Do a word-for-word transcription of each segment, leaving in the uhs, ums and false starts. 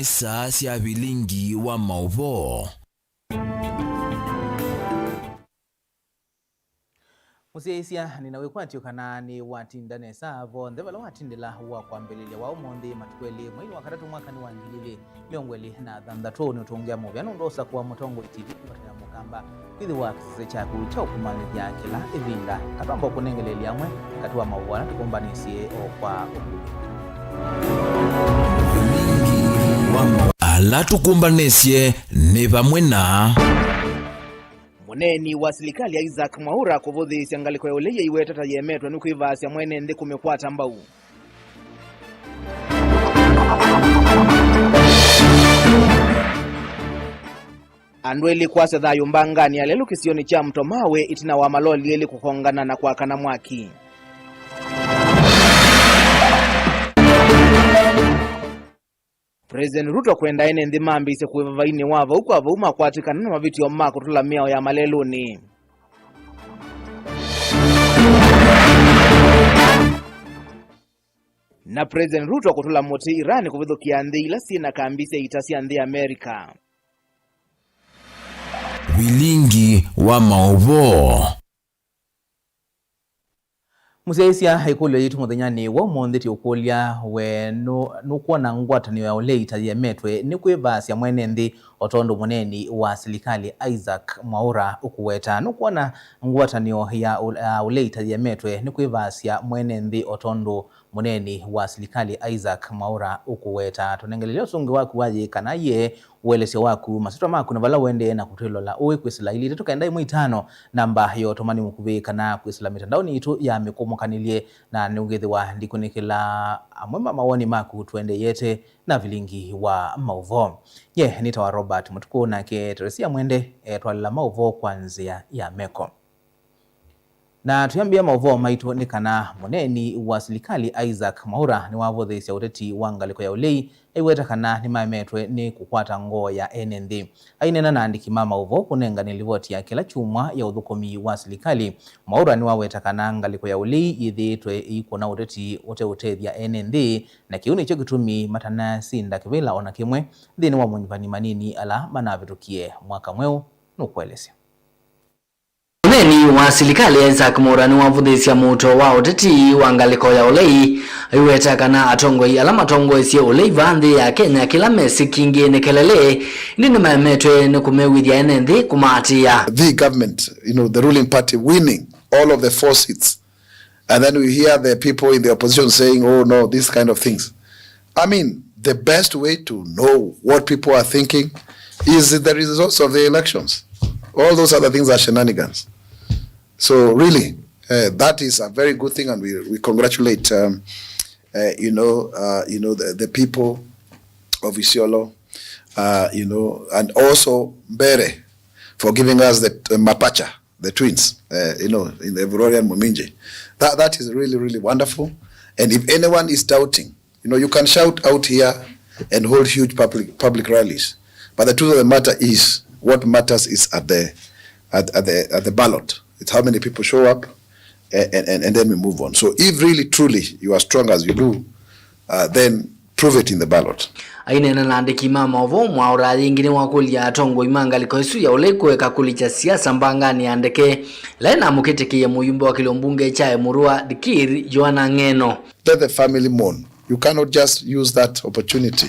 Saa sya vilingi wa maũvoo. Mũsyaĩĩsya, nĩna wĩkwatyo kana nĩwatinda nesa vonthe vala watindĩla wa kwambĩlĩlya wa ũmũnthĩ, matukũ elĩ, mweinĩ wa katatũ, mwakanĩ wa ngili ilĩ mĩongo ĩlĩ na thanthatũ. Nĩũtũngĩa mũvea nũndũ ũsakũa Mũtongoi T V ngwatanĩo ya Mũkamba kwĩthĩwa kĩsese kyaku kya ũkumanĩthya kĩla ĩvinda. Katwamba ũkũnengeleelya amwe katĩ wa maũvoo ala tũkũmbanĩsye o kwa ũkuvĩ. Ala tũkũmbanĩsye nĩ vamwe na. Mũneeni wa silikalĩ Isaac Mwaũra kũvũthĩĩsya ngalĩko ya ũlei yaiweta ta yemetwe nĩ kwĩvaasya mwene nthĩ kũmĩkwata mbau. Andũ elĩ kwasya thayũ mbanganĩ ya lelũ kĩsionĩ kya Mto Mawe ĩtina wa maloli elĩ kũkongana na kwakana mwaki. President Ruto kwenda ene nthĩ mambĩĩsye kũĩva vainĩ wa vau kwa vau makwatĩkana na mavĩtyo ma kũtũla mĩao ya malelũnĩ. Na President Ruto kũtũla mũtĩ Iran kũvithũkĩa nthĩ ila syĩ na kambi sya ita sya nthĩ America. Vilingi wa maũvoo. Mũsyaĩĩsya, ĩkũlyo yitũ mũthenyanĩ wa ũmũnthĩ tĩ ũkũlya, we nũ-, nũkwona ngwatanĩo ya ũlei ta yemetwe nĩ kwĩvaasya mwene nthĩ o tondũ mũneeni wa silikalĩ Isaac Mwaũra ũkũweta? Nũkwona ngwatanĩo ya ũ-, ya ũlei ta yemetwe nĩ kwĩvaasya mwene nthĩ o tondũ mũneeni wa silikalĩ Isaac Mwaũra ũkũweta? Tũnengelelye ũsũngĩo waku wa yĩĩ kana yĩe, ũelesyo waku, masyĩtwa maku na vala ũendee na kũtwĩlola ũĩ kwĩsĩla ilĩ itatũ kenda ĩmwe itano, namba ya ũtũmani mũkuvĩ, kana kwĩsĩla mĩtandaonĩ yitũ ya mĩkũmũkanĩlye, na nĩũngĩthĩwa ndikunĩkĩla amwe ma mawoni maku tũendee ĩete na vilingi wa maũvoo. Ye nĩtawa Robert Mũtukũ, nake Teresia Mwende etwalĩla maũvoo kwa nzĩa ya meko. Na tũyambĩĩa maũvoo maitũ nĩ kana mũneeni wa silikalĩ Isaac Mwaũra nĩwavũthĩĩsya ũteti wa ngalĩko ya ũlei, aiweta kana nĩmaemetwe nĩ kũkwata ngoo ya ene nthĩ. Aineena na andĩki ma maũvoo kũnengane livoti ya kĩla kyumwa ya ũthũkũmi wa silikalĩ, Mwaũra nĩwaweta kana ngalĩko ya ũlei yĩthĩĩtwe ĩikũna ũteti ũteũtethya ene nthĩ, na kĩu nĩkyo kĩtumi matanasinda kĩvĩla o na kĩmwe nthĩnĩ wa manyuvani manini ala manavĩtũkie mwaka mweũ. Nũkũelesya. Mũneeni wa silikalĩ Isaac Mwaũra nĩwavũthĩĩsya mũuto wa ũteti wa ngalĩko ya ũlei, aiweta kana atongoi ala matongoesye ũlei vaa nthĩ ya Kenya kĩla mesĩ kingĩ nĩ kelele, ĩndĩ nĩmaemetwe nĩ kũmew'ĩthya ene nthĩ kũmaatĩĩa. The government, you know, the ruling party winning all of the four seats. And then we hear the people in the opposition saying, "Oh no, these kind of things." I mean, the best way to know what people are thinking is the results of the elections. All those other things are shenanigans. So really, uh, that is a very good thing, and we, we congratulate, um, uh, you know, uh, you know, the, the people of Isiolo, uh, you know, and also Mbere for giving us the, uh, mapacha, the twins, uh, you know, in the Evurori and Muminji. That, that is really, really wonderful. And if anyone is doubting, you know, you can shout out here and hold huge public, public rallies. But the truth of the matter is, what matters is at the, at, at the, at the ballot. It's how many people show up, and, and, and then we move on. So if really, truly, you are strong as you do, uh, then prove it in the ballot. Aineena na andĩki ma maũvoo, Mwaũra yĩngĩ nĩwakũlya atongoi ma ngalĩko ĩsu ya ũlei kũeka kũlikya siasa mbanganĩ ya ndeke ĩla ĩnamũkĩtĩkĩie mũyumbe wa kĩlio mbunge kya Emurua Dikir, Joanna Ng'eno. Let the family mourn. You cannot just use that opportunity.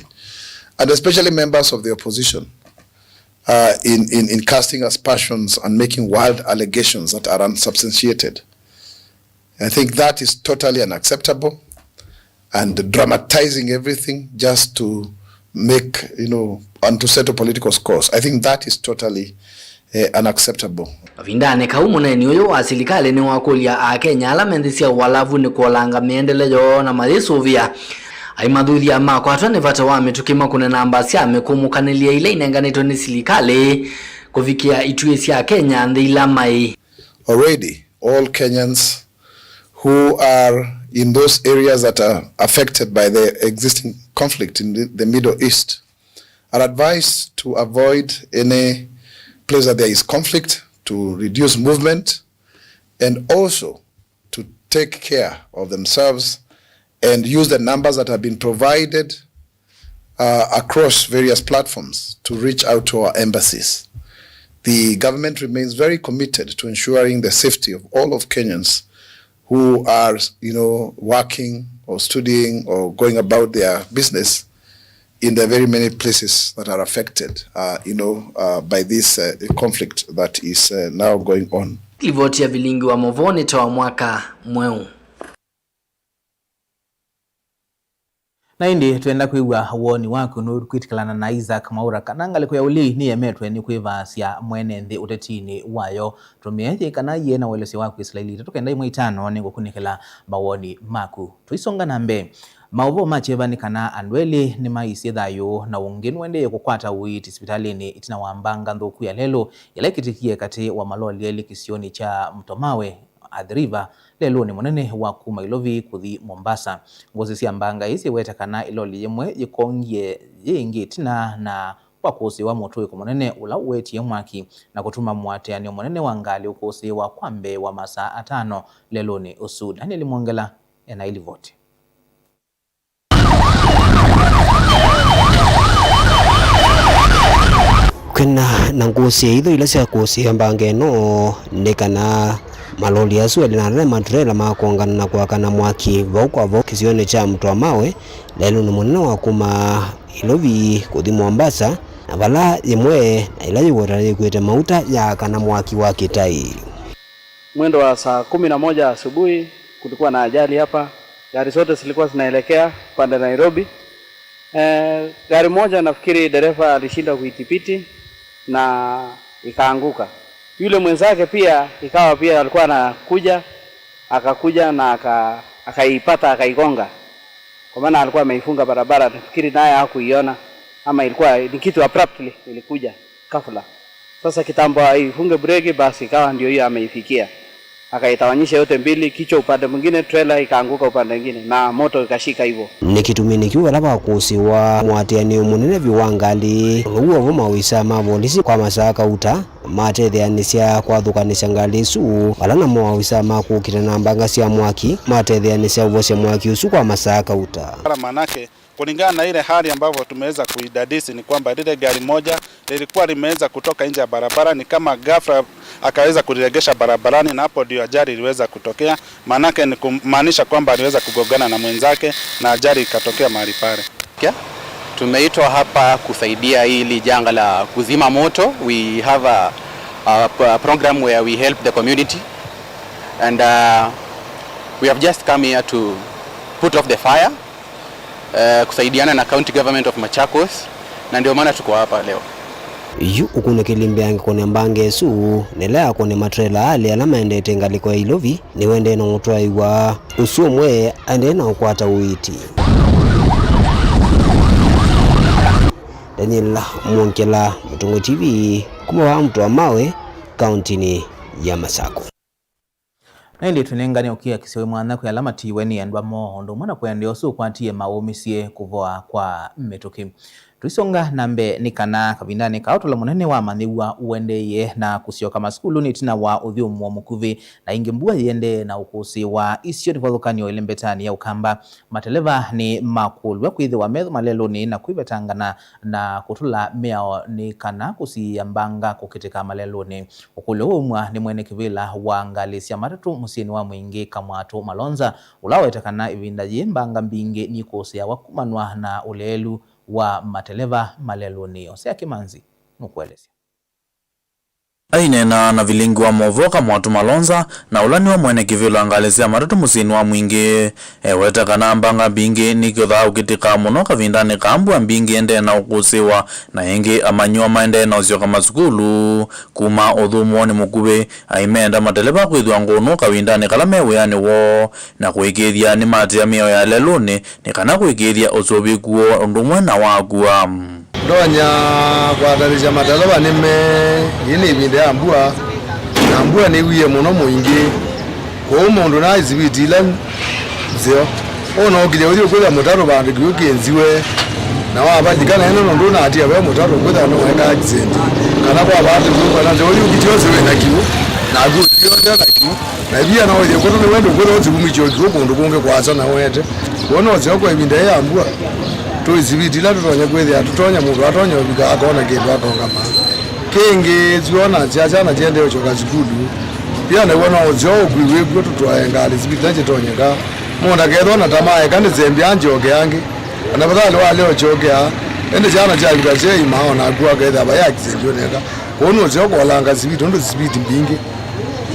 And especially members of the opposition, uh, in, in, in casting aspersions and making wild allegations that are unsubstantiated. I think that is totally unacceptable, and dramatizing everything just to make, you know, and to settle political scores. I think that is totally, eh, unacceptable. Kavindanĩ kau, mũneeni ũyũ wa silikalĩ nĩwakũlya Akenya ala me nthĩ sya ũalavunĩ kũolanga mĩendele yoo na mayĩsũvĩa. Aimathuthya makwatwa nĩ vata wa mĩtũkĩ makũne namba sya mĩkũmũkanĩlye ila inenganĩtwe nĩ silikalĩ kũvikĩa ituĩ sya Kenya nthĩ ila maĩ. Already, all Kenyans who are in those areas that are affected by the existing conflict in the, the Middle East are advised to avoid any place that there is conflict, to reduce movement, and also to take care of themselves and use the numbers that have been provided uh, across various platforms to reach out to our embassies. The government remains very committed to ensuring the safety of all of Kenyans who are, you know, working or studying or going about their business in the very many places that are affected, uh, you know, uh, by this, uh, conflict that is, uh, now going on. Livoti ya Vilingi wa Movoo nĩ ta wa mwaka mweũ. Na ĩndĩ twenda kwĩw'a woni waku nũkwĩtĩkĩlana na Isaac Mwaũra kana ngalĩko ya ũlei nĩyemetwe nĩ kwĩvaasya mwene nthĩ ũtetinĩ wayo. Tũmĩe yĩ kana yĩe na ũelesyo waku Isilaili itatũ kenda ĩmwe itano nĩngũkunĩkĩla mawoni maku. Tũisonga na mbee, maũvoo ma kyeva nĩ kana andũ elĩ nĩmaisye thayũ na ũngĩ nũendee kũkwata ũiiti sivitalĩnĩ ĩtina wa mbanga nthũku ya lelũ yĩla ĩkĩtĩkie katĩ wa maloli elĩ kĩsionĩ kya Mtomawe, Athi River, lelũnĩ mũnene wa kuma Ilovi kũthi Mombasa. Ngũsĩ sya mbanga ii syĩweta kana ĩloli yĩmwe yĩkongie yĩ ĩngĩ ĩtina na wa kũsĩĩwa mũtũĩko mũnene ũla ũwetie mwaki na kũtuma mũatĩanĩo mũnene wa ngalĩ ũkũsĩĩwa kwa mbee wa masaa atano lelũnĩ ũsu. Daniel Mwongela ena ilivoti. Kwĩna na ngũsĩ itho ila sya kũsĩĩa mbanga ĩno nĩ kana maloli asu elĩ na ala nĩ maturela makũngana na kwakana mwaki vau kwa vau kĩsionĩ kya Mtomawe, lelũnĩ mũnene wa kuma Ilovi kũthi Mombasa, na vala yĩmwe na ĩla yĩweta yĩkwĩte mauta yaakana mwaki wa kĩtai. Mwendo wa saa kumi na moja asubuhi kulikuwa na ajali hapa. Gari zote zilikuwa zinaelekea pande Nairobi. Eh, gari moja nafikiri dereva alishindwa kuidhibiti na ikaanguka. Yule mwenzake pia ikawa pia alikuwa anakuja, akakuja na aka-, akaipata, akaigonga. Kwa maana alikuwa ameifunga barabara, nafikiri naye hakuiona, ama ilikuwa ni kitu abruptly ilikuja, ghafla. Sasa kitambo aifunge breki, basi ikawa ndio hiyo ameifikia. Akaitawanyisha yote mbili, kichwa upande mwingine, trailer ikaanguka upande mwingine, na moto ikashika hivyo. Nĩ kĩtuminĩ kĩu vala vakũsĩwa mũatĩanĩo mũnene vyũ wa ngalĩ, now'o vo maovisaa ma volisi kwa masaa kauta matetheanĩsya kwathũkanĩsya ngalĩ ĩsu, vala namo maovisaa ma kũkita na mbanga sya mwaki matetheanĩsya ũvosya mwaki ũsu kwa masaa kauta. Manake, kulingana na ile hali ambavyo tumeweza kuidadisi ni kwamba lile gari moja lilikuwa limeweza kutoka nje ya barabara, ni kama ghafla akaweza kuliregesha barabarani, na hapo ndio ajali iliweza kutokea. Maanake ni kumaanisha kwamba aliweza kugongana na mwenzake na ajali ikatokea mahali pale. Okay. Tumeitwa hapa kusaidia hili janga la kuzima moto. We have a, a, a program where we help the community and, uh, we have just come here to put off the fire. Eh, kusaidiana na County Government of Machakos, na ndio maana tuko hapa leo. Yu ũkunĩkĩli mbeangĩko nĩ mbanga ĩsu, nĩ ĩla yakũne matrela alĩ ala maendete ngalĩko ya Ilovi, nĩwendee na ũtwaĩwa ũsu ũmwe aendee na ũkwata ũiiti. Daniel Mwongela, Mũtũngũ T V, kuma vaa Mtomawe, kauntinĩ ya Masakũ. Na ĩndĩ tũnengane ũkiakisyo wĩ mwanya kwĩ ala matiiwe nĩ endwa moo, ũndũ ũmwe na kũendeea ũsu ũkwatie maũmĩsye kũvoa kwa mĩtũkĩ. Tũisonga na mbee nĩ kana kavindanĩ kaa ũtalo mũnene wa amanyĩw'a ũendeeie na kũsyoka masukulunĩ ĩtina wa ũthyũmũo mũkuvĩ, na ĩngĩ mbua yĩendee na ũkũsĩĩwa isionĩ kĩvathũkany'o ĩlembetanĩ ya Ũkamba. Mateleva nĩ makũlw'a kwĩthĩwa me malelũnĩ na kwĩvetangana na kũtũla mĩao nĩ kana kũsiĩĩa mbanga kũkĩtĩka malelũnĩ. Ũkũlyo ũũ waumw'a nĩ mwene kĩvĩla wa ngalĩ sya matatũ mũsyĩnĩ wa Mwingĩ, Kamwatũ Malonza, ũla waweta kana ĩvinda yĩĩ mbanga mbingĩ nikũsĩawa kumanwa na ũleelu wa mateleva malelũnĩ. Hosea Kĩmanzi nũkũelesya. Aineena na vilingi wa maũvoo Kamwatũ Malonza, na ũla nĩwe mwene kĩvĩla wa ngalĩ sya matatũ mũsyĩnĩ wa Mwingĩ, eweta kana mbanga mbingĩ nikũthaa ũkĩtĩka mũno kavindanĩ ka mbua mbingĩ ĩendee na ũkũsĩĩwa, na ĩngĩ amanyĩw'a maendee na ũsyoka masukulu kuma ũthũmũonĩ mũkuvĩ. Aimeenda mateleva kwĩthĩwa ngũnũ kavindanĩ kala me wĩanĩ woo, na kũĩkĩĩthya nĩmaatĩĩa mĩao ya lelũnĩ, nĩ kana kũĩkĩĩthya ũsũvĩku woo ũndũ ũmwe na wa kũa. Ndonya kwatanĩsya mateleva nĩ me, ĩĩ nĩ ĩvinda ya mbua, na mbua nĩwie mũno Mwingĩ. Kwoou mũndũ na siviti ila nzeo, ũnookilya ũthi ũkwĩthĩa mũtaro vandũ kĩw'ũ kĩnziwe, na wavalika naĩ nũndũ ũnaatia ve mũtaro ũkwĩthĩa nĩwaeka accident. Kana kwa vandũ kĩw'ũ kana nzeo ũthi ũkityosi wĩ na kĩw'ũ, naku ũtiothe na kĩw'ũ. Na ivia no ũthie kũndũ nĩ wende ũkwĩthĩa ũsivumĩtye o kĩw'ũ kũndũ kũngĩ kwasa na ũete. Wona ũseo kwa ĩvinda ĩĩ ya mbua, Twĩ siviti ila tũtonya kwĩthĩa tũtonya mũndũ atonya ũvika akona kĩndũ akongama. Kĩngĩ, twĩona sya syana syendee ũsyoka sukulu. Pia naw'o no ũseo ũkui wĩkw'o tũtwae ngalĩ siviti ila syĩtonyeka. Mũndũ akethwa na tamaa eka nĩsembya anjoke angĩ. Kana vathali wa leo kyokea, ĩndĩ syana syavika syeima o naku akethĩa vai accident yoneka. Kwoou nũseo kolanga siviti, ũndũ siviti mbingĩ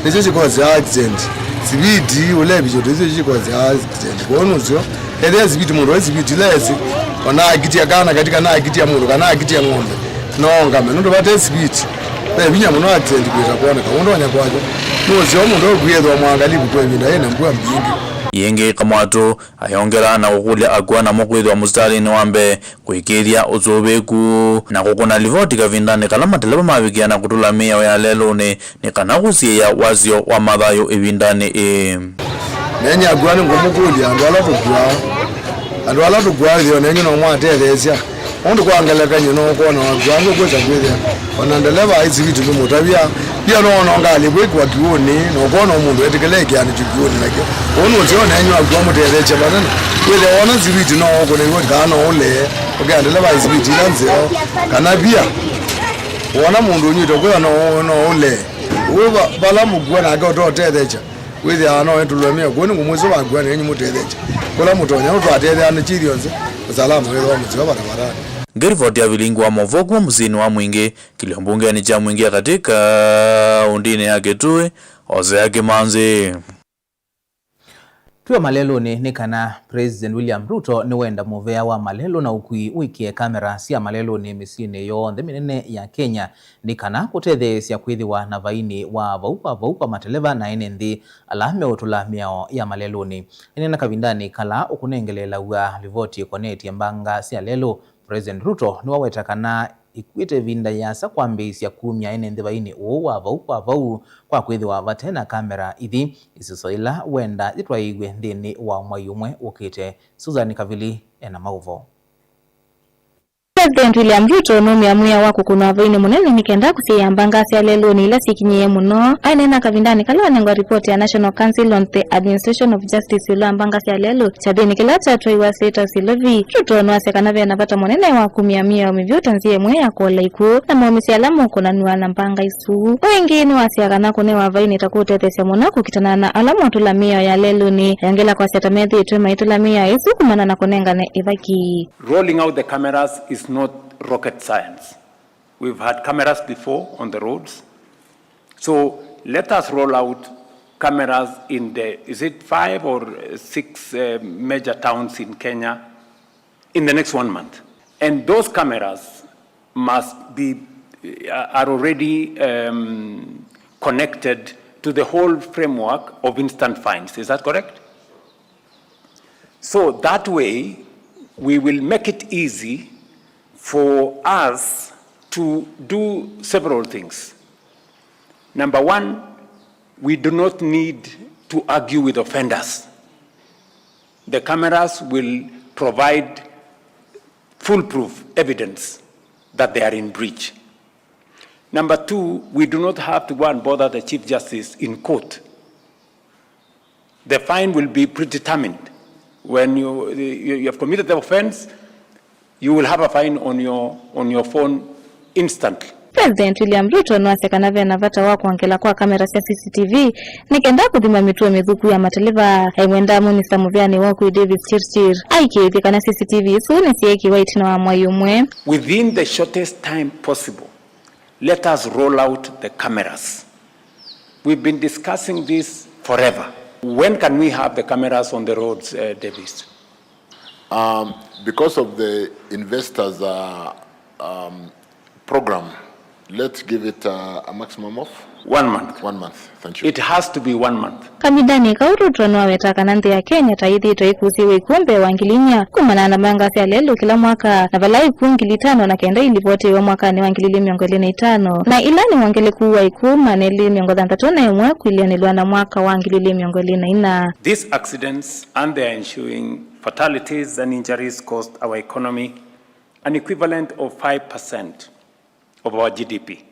nĩsyo syĩkosea accident. Siviti ũlevisyo tũisyo syĩkosea accident. Kwoou nũseo ethĩa siviti mũndũ aĩ siviti ila esĩ, ona akitya kana kati kana akitya mũndũ kana akitya ng'ombe, no ongame nũndũ vate siviti. Ve vinya mũno accident kwĩsa kwoneka ũndũ onya kwakyo. Nũseo mũndũ ũkwĩethwa mwangalivu kwa ĩvinda yĩna mbua mbingĩ. Yĩngĩ Kamwatũ ayongela na kũkũlya akua namo kwĩthĩwa mũsitalĩnĩ wa mbee, kũĩkĩĩthya ũsũvĩĩku, na kũkũna livoti kavindanĩ kala mateleva mavikĩa na kũtũla mĩao ya lelũnĩ nĩ kana kũsiĩĩa wasyo wa mathayũ ĩvindanĩ ĩĩ. Nenye akua nĩngũmũkũlya andũ ala tũkuaa, andũ ala tũkuaa ĩtheo nenyu no mwatetheesya. Ũndũ kwa ngelekany'o, no ũkwona waku angĩ ũkwĩsa kwĩthĩa o na ndeleva aĩ siviti ndũmũtavya. Pia no wona ngalĩ ĩkwĩkwa kĩw'ũnĩ, na ũkwona mũndũ etĩkĩla ĩkĩanĩ kyu kĩw'ũnĩ nakyo. Ũu nũseo nenyu waku amũtetheesya vanene. Wĩthĩa wona siviti no ũkũne ivoti kana no ũlee, ũkea ndeleva aĩ siviti ila nzeo. Kana pia wona mũndũ ũnyw'ĩte ũkwĩthwa no, no ũlee. Ũu va-, vala mũkua nake ũtotetheesya. Wĩthĩawa no ĩtũlũmĩe kũu nĩ ngũmwĩsĩ wakua nenyu mũtetheesya kũla mũtonya, nũtwatetheanĩsye ithyonthe, ũsalama wĩthĩwa mũseo vata vatani. Ngĩrivoti ya vilingi wa maũvoo kuma mũsyĩnĩ wa Mwingĩ, kĩlio mbungenĩ kya Mwingĩ ya katĩ kaũndĩnĩ ya Kitui, Hosea Kimanzi. Twĩ o malelũnĩ nĩ kana President William Ruto nĩwenda mũvea wa malelũ na ũkui wĩkĩe kamera sya malelũnĩ mĩsyĩnĩ yonthe mĩnene ya Kenya nĩ kana kũtetheesya kwĩthĩwa na vainĩ wa vau kwa vau kwa mateleva na ene nthĩ ala meũtũla mĩao ya malelũnĩ. Ĩneena kavindanĩ kala ũkũnengeleelaw'a livoti ĩkonetye mbanga sya lelũ, President Ruto nĩwaweta kana ĩkuĩte ĩvinda yĩasa kwambĩĩsya kumya ene nthĩ vainĩ ũũ wa vau kwa vau kwa kwĩthĩwa vate na kamera ithi, isuso ila wenda yĩtwaĩĩw'e nthĩnĩ wa mwai ũmwe ũkĩte. Susan Kavili ena maũvoo. President William Ruto nũmĩa mwĩao wa kũkũnwa vainĩ mũnene nĩ kenda kũsiĩĩa mbanga sya lelũnĩ ila syĩkinyĩĩe mũno. Aineena kavindanĩ kala wanengwa ripoti ya National Council on the Administration of Justice ĩũlũ wa mbanga sya lelũ kyathĩnĩ kĩla kyatwaiwa State House Nairobi, Ruto nĩwasya kana ve na vata mũnene wa kumya mĩao mĩvyũ ta nzĩa ĩmwe ya kũola ikw'ũ na maũmĩsya ala mokũnanw'a na mbanga isu. Ũu ĩngĩ nĩwasya kana kũnewa vainĩ ta kũũtetheesya mũno kũkitana na ala motũla mĩao ya lelũnĩ, ayongela kwasya ta methĩĩtwe maitũla mĩao ĩsu kumana na kũnengane ĩvaki. Rolling out the cameras is not rocket science. We've had cameras before on the roads. So let us roll out cameras in the, is it five or uh, six uh, major towns in Kenya in the next one month? And those cameras must be, uh, are already um, connected to the whole framework of instant fines. Is that correct? So that way, we will make it easy for us to do several things. Number one, we do not need to argue with offenders. The cameras will provide foolproof evidence that they are in breach. Number two, we do not have to go and bother the Chief Justice in court. The fine will be predetermined. When you, you, you have committed the offense, you will have a fine on your, on your phone instantly. President William Ruto nĩwasya kana ve na vata wa kwongela kwa kamera sya C C T V nĩ kenda kũthima mĩtuo mĩthũku ya mateleva. Aimwenda minista mũvĩanĩ wa ũkui Davis Chirchir aikĩĩthye kana C C T V isu nĩsyeekĩwa ĩtina wa mwai ũmwe. Within the shortest time possible, let us roll out the cameras. We've been discussing this forever. When can we have the cameras on the roads, uh, Davis? Um, because of the investors, uh, um, program, let's give it, uh, a maximum of one month. One month. Thank you. It has to be one month. Kavindanĩ kau, Ruto nĩwaweta kana nthĩ ya Kenya ta yĩthĩĩtwe ĩkũsĩĩwe ikw'ũ mbee wa ngili inya kumana na mbanga sya lelũ kĩla mwaka, na vala ikw'ũ ngili itano na kenda ilivotĩwe mwakanĩ wa ngili ilĩ mĩongo ĩlĩ na itano, na ila nĩ wongeleku wa ikw'ũ maana elĩ mĩongo thanthatũ na ĩmwe kwĩlĩanĩlwa na mwaka wa ngili ilĩ mĩongo ĩlĩ na ina. These accidents and their ensuing fatalities and injuries cost our economy an equivalent of five percent of our G D P,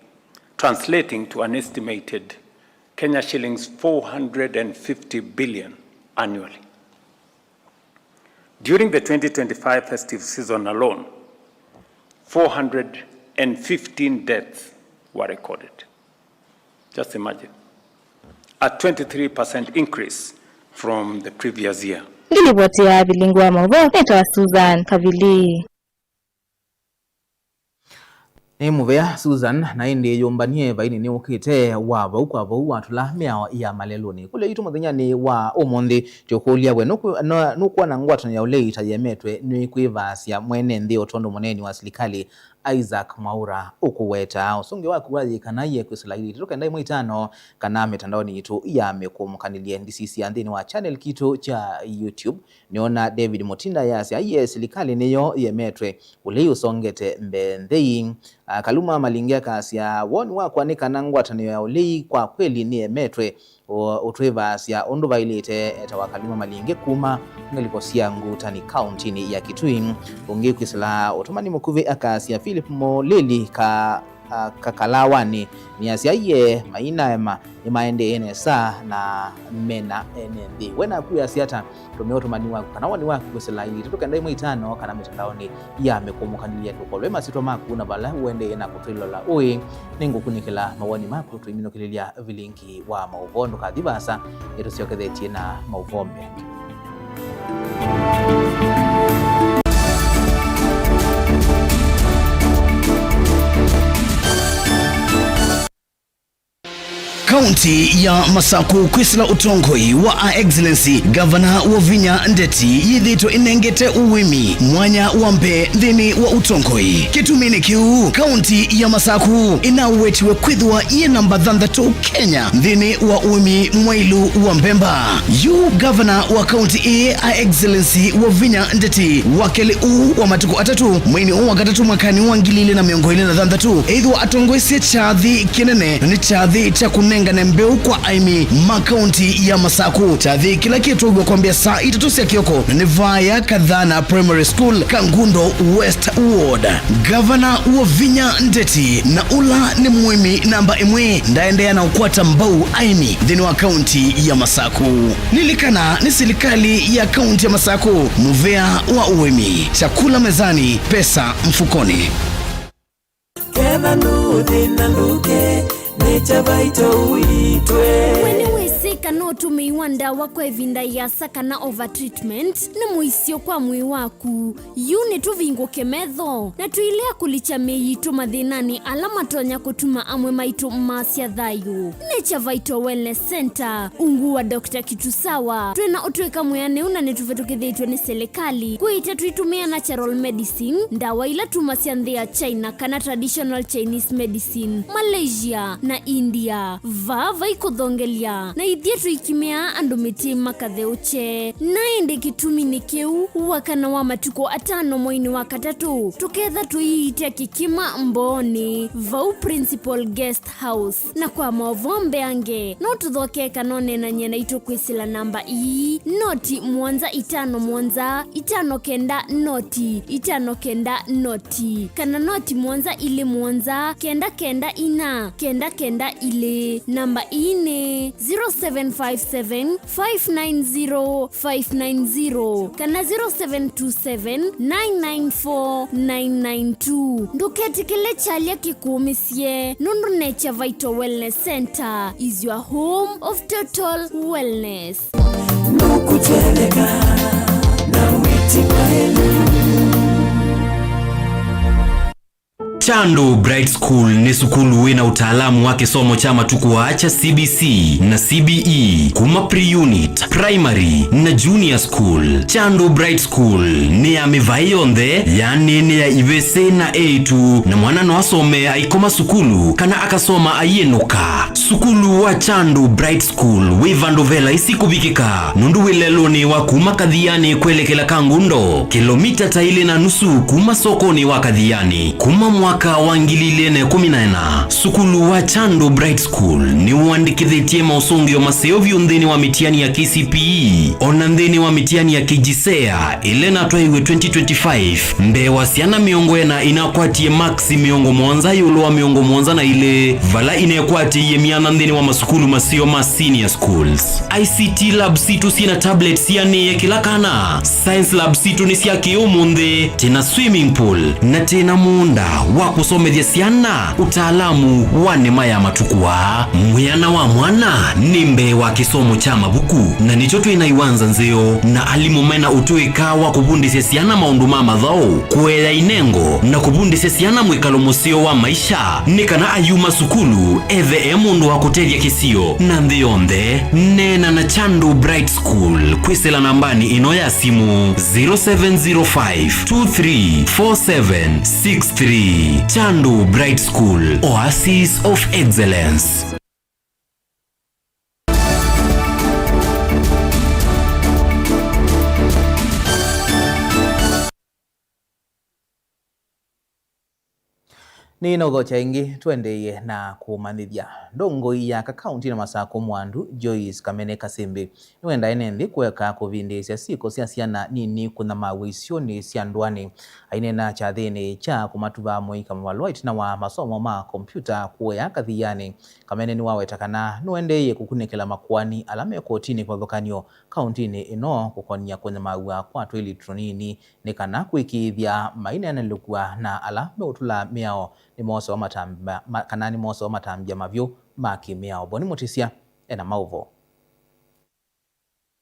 translating to an estimated Kenya shillings four hundred and fifty billion annually. During the twenty twenty-five festive season alone, four hundred and fifteen deaths were recorded. Just imagine. A twenty-three percent increase from the previous year. Ngilivoti ya vilingi wa mauvoo nĩtawa Susan Kavili. Nĩ mũvea Susan, na ĩndĩ yũmbanie vainĩ nĩ ũkĩte wa vau kwa vau watũla mĩao ya malelũnĩ. Kũlya yitũ mũthenyanĩ wa ũmũnthĩ, tũkũlya we, nũkwona ngwatanĩo ya ũlei ta yemetwe nĩ kwĩvaasya mwene nthĩ o tondũ mũneeni wa silikalĩ Isaac Mwaura ũkũweta? Ũsũngĩo waku wayĩkana ye kwĩsĩla ilĩ itatũ kenda ĩmwe itano kana mĩtandaonĩ yitũ ya mĩkũmũkanĩlye. Ndisisya nthĩnĩ wa channel kitũ kya YouTube, nĩona David Mutinda yasya, aiye, silikalĩ nĩyo yemetwe, ũlei ũsongete mbee nthei. Ah, Kaluma Malingi akasya, woni wakwa nĩ kana ngwatanĩo ya ũlei kwa kweli nĩyemetwe, ũ-, ũtwĩvaasya ũndũ vaĩlĩte, etawa Kaluma Malingi kuma ngalĩko sya Ngutani kauntinĩ ya Kitui. Ũngĩ kwĩsĩla ũtũmani mũkuvĩ akasya, Philip Mũlĩli ka, ah, Kakalawanĩ nĩasya, aiye, mainaema nĩmaendee nesa na mena ene nthĩ. We naku wĩasya ata? Tũmĩa ũtũmani waku kana woni waku kwĩsĩla ilĩ itatũ kenda ĩmwe itano kana mĩtandaonĩ ya mĩkũmũkanĩlye. Tũkolwe masyĩtwa maku na vala ũendee na kũtwĩlola ũĩ. Nĩngũkunĩkĩla mawoni maku tũiminũkĩlĩlya vilingi wa maũvoo. Ndũkathi vaasa, nĩtũsyokethetye na maũvoo mbee. Kaunti ya Masaku kwĩsĩla ũtongoi wa Her Excellency Gavana Wavinya Ndeti yĩthĩĩtwe ĩnengete ũĩmi mwanya wa mbee nthĩnĩ wa ũtongoi. Kĩtuminĩ kĩu, kaunti ya Masaku ĩnawetiwe kwĩthĩwa yĩ namba thanthatũ Kenya nthĩnĩ wa ũĩmi mwailu wa mbemba. Yu gavana wa kaunti ĩĩ, Her Excellency Wavinya Ndeti, wa kelĩ ũũ wa matukũ atatũ mweinĩ ũũ wa katatũ mwakanĩ wa ngili ilĩ na mĩongo ĩlĩ na thanthatũ, ethĩwa atongoesye kyathĩ kĩnene, na nĩ kyathĩ kya kũnengane mbeũ kwa aĩmi ma kaunti ya Masaku, kyathĩ kĩla kĩtwaĩwe kwambĩa saa itatũ sya kĩoko, na nĩ vaya Kathana Primary School, Kangundo West Ward. Gavana Wavinya Ndeti, na ũla nĩ mũĩmi namba ĩmwe, ndaendeea na ũkwata mbau aĩmi nthĩnĩ wa kaunti ya Masaku. Lilikana, nĩ silikalĩ ya kaunti ya Masaku, mũvea wa ũĩmi, chakula mezani, pesa mfukoni. Ketha nũthĩna ndũke, nĩ Chavaito ũitwe. We nĩwĩsĩ kana ũtũmĩi wa ndawa kwa ĩvinda ĩasa kana overtreatment nĩ mũisyo kwa mwĩĩ waku? Yu nĩtũvingũke metho, na tũilea kũlikya mĩĩ yitũ mathĩnanĩ ala matonya kũtuma amwe maitũ maasya thayũ. Nature Vital Wellness Center, ungu wa Doctor Kitusawa, twĩ na ũtw'ĩka mwĩanĩu na nĩtũvĩtũkĩthĩtw'e nĩ silikalĩ. Kwĩĩte tũitũmĩa natural medicine, ndawa ila tumasya nthĩ ya China kana traditional Chinese medicine, Malaysia, na India. Vaa vai kũthongelya, na ithyĩ tũikimĩaa andũ mĩtĩ makatheũkye. Na ĩndĩ kĩtuminĩ kĩu, wa kana wa matukũ atano mweinĩ wa katatũ, tũketha tũiitya kĩkima Mbooni, vau Principal Guest House. Na kwa maũvoo mbeange, no tũthokee kana ũneenany'e naitũ kwĩsĩla namba ii, noti mũonza itano mũonza, itano kenda noti, itano kenda noti, kana noti mũonza ilĩ mũonza, kenda kenda inya, kenda kenda ilĩ. Namba ii nĩ zero seven five seven, five nine zero, five nine zero kana zero seven two seven, nine nine four, nine nine two. Ndũketĩkĩle kyalya kĩkũũmĩsye, nũndũ Nature Vital Wellness Center is your home of total wellness. Nũkũtetheka na wĩti mwaĩlu. Chandu Bright School nĩ sukulu wĩ na ũtaalamu wa kĩsomo kya matukũ aa kya C B C na C B E kuma pre-unit, primary, na junior school. Chandu Bright School nĩ ya mĩvaĩ yonthe, yaani nĩ ya ivĩsĩ na eĩtu, na mwana no asome aikoma sukulu kana akasoma aiĩnũka. Sukulu wa Chandu Bright School wĩ vandũ ve laisi kũvikĩka, nũndũ wĩ lelũnĩ wa kuma Kathianĩ kwelekela Kangundo, kĩlomita ta ilĩ na nusu kuma sokonĩ wa Kathianĩ. Kuma mwaka wa ngili ilĩ na ĩkũmi na ĩna, sukulu wa Chandu Bright School nĩwandĩkĩthĩtye maũsũngĩo maseo vyũ nthĩnĩ wa mĩtiani ya K C P E, ona nthĩnĩ wa mĩtiani ya K J S E A, ĩla ĩnatwaĩwe twenty twenty-five. Mbee wa syana mĩongo ĩna inakwatie maksi mĩongo mũonza ĩũlũ wa mĩongo mũonza na ilĩ, vala inekwatĩie mia na nthĩnĩ wa masukulu maseo ma senior schools. I C T lab sitũ syĩ na tablets sianĩĩe kĩla kana. Science lab sitũ nĩ sya kĩ-ũmũnthĩ, twĩ na swimming pool, na twĩ na mũũnda wa kũsomethya syana ũtaalamu wa nĩma ya matukũ aa. Mwĩana wa mwana nĩ mbee wa kĩsomo kya mavuku, na nĩkyo twĩ na iwanza nzeo na alimũ mena ũtũĩka wa kũvundĩsya syana maũndũ ma mathaũ, kũea inengo, na kũvundĩsya syana mwĩkalo mũseo wa maisha, nĩ kana ayuma sukulu ethe e mũndũ wa kũtethya kĩsio na nthĩ yonthe. Neena na Chandu Bright School kwĩsĩla nambanĩ ĩno ya simũ, zero seven zero five two three four seven six three. Chandu Bright School, Oasis of Excellence. Nĩnaũthokya ĩngĩ, tũendeeye na kũmanyĩthya. Ndongoi ya kakaũnti na Masakũ Mwandu, Joyce Kamene Kasembe, nĩwendaa ene nthĩ kũeka kũvindĩĩsya syĩko sya syana nini kũnyamaw'a isionĩ sya ndũanĩ. Aineena kyathĩnĩ kya kũmatuva mũika mavalũa ĩtina wa masomo ma kompyuta kũea Kathianĩ, Kamene nĩwaweta kana nũendeeye kũkunĩkĩla makoani ala me kotinĩ kĩvathũkany'o kaũntinĩ ĩno kũkonia kũnyamaw'a kwa twĩlitu tũnini nĩ kana kũĩkĩĩthya maineena lĩkua na ala meũtũla mĩao nĩmosewa matambya, ma, kana nĩmosewa matambya mavyũ ma kĩmĩao. Boni Mũtĩsya ena maũvoo.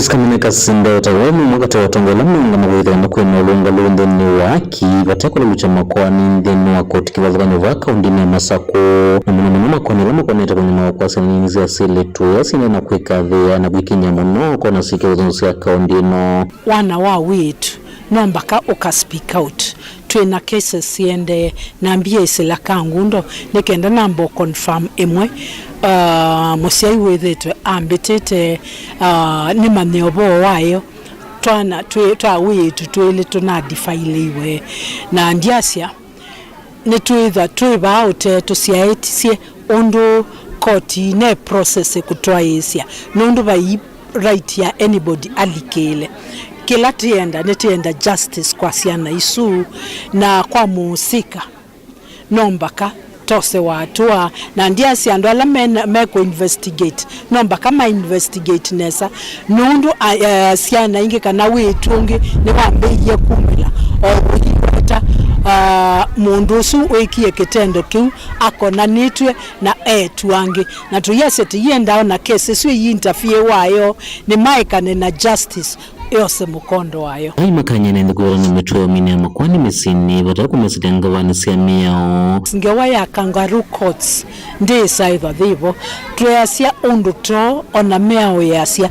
Kamene Kasembe ta we nĩ ũmwe katĩ wa atongoĩ ala meũngama kwĩthĩwa na kwĩna ũlũngalu nthĩnĩ wa aki vate kũlelũkya makoani nthĩnĩ wa koti kĩvathũkany'o vaa kaũntinĩ ya Masakũ, na mũno mũno makoani ala makonete kũnyamawa kwa syana nini sya asyĩlĩtu ĩla syĩna na kwĩkathĩĩa na kwĩkiny'a mũno kona syĩke ũthũnũsya kaũnti ĩno. Wana wa wĩĩtu no mbaka ũka speak out. Twĩ na cases siendee, na mbia ĩsĩla ka ngundo, nĩ kenda namba ũ confirm ĩmwe, ah, mũsyai wĩthĩtwe ambĩtĩte, ah, nĩmanye ũvoo wayo. Twana twĩ, twa wĩĩtu twĩlĩ tũna defileiwe, na ndyasya nĩtwĩthwa twĩ vaa ũtee tũsyaĩtye ũndũ koti ne process kũtwaĩĩsya, nũndũ vai right ya anybody alikĩĩle. Kĩla tĩenda, nĩtĩenda justice kwa syana isu na kwa mũũsĩka. No mbaka tose watũa, na ndyasya andũ ala mena, mekũ investigate, no mbaka ma investigate nesa, nũndũ a, a, syana ingĩ kana wĩĩtu ũngĩ nĩwambĩĩie kumĩla o ũiweta, a, mũndũ ũsu wĩkie kĩtendo kĩu akonanĩtw'e na eĩtu angĩ, na tũyasya tĩiendaa ona case ĩsu ĩi interfere wayo, nĩmaekane na justice yose mũkondo wayo. Ai makany'a ene nthĩ kwĩthĩwa na mĩtuo ya ũminĩa makoani mĩsyĩnĩ vate kũmesĩlya ngavanĩ sya mĩao. Ngewa ya kangaroo courts ndĩĩsaĩthwa yĩvo. Tweasya ũndũ too ona mĩao yĩasya.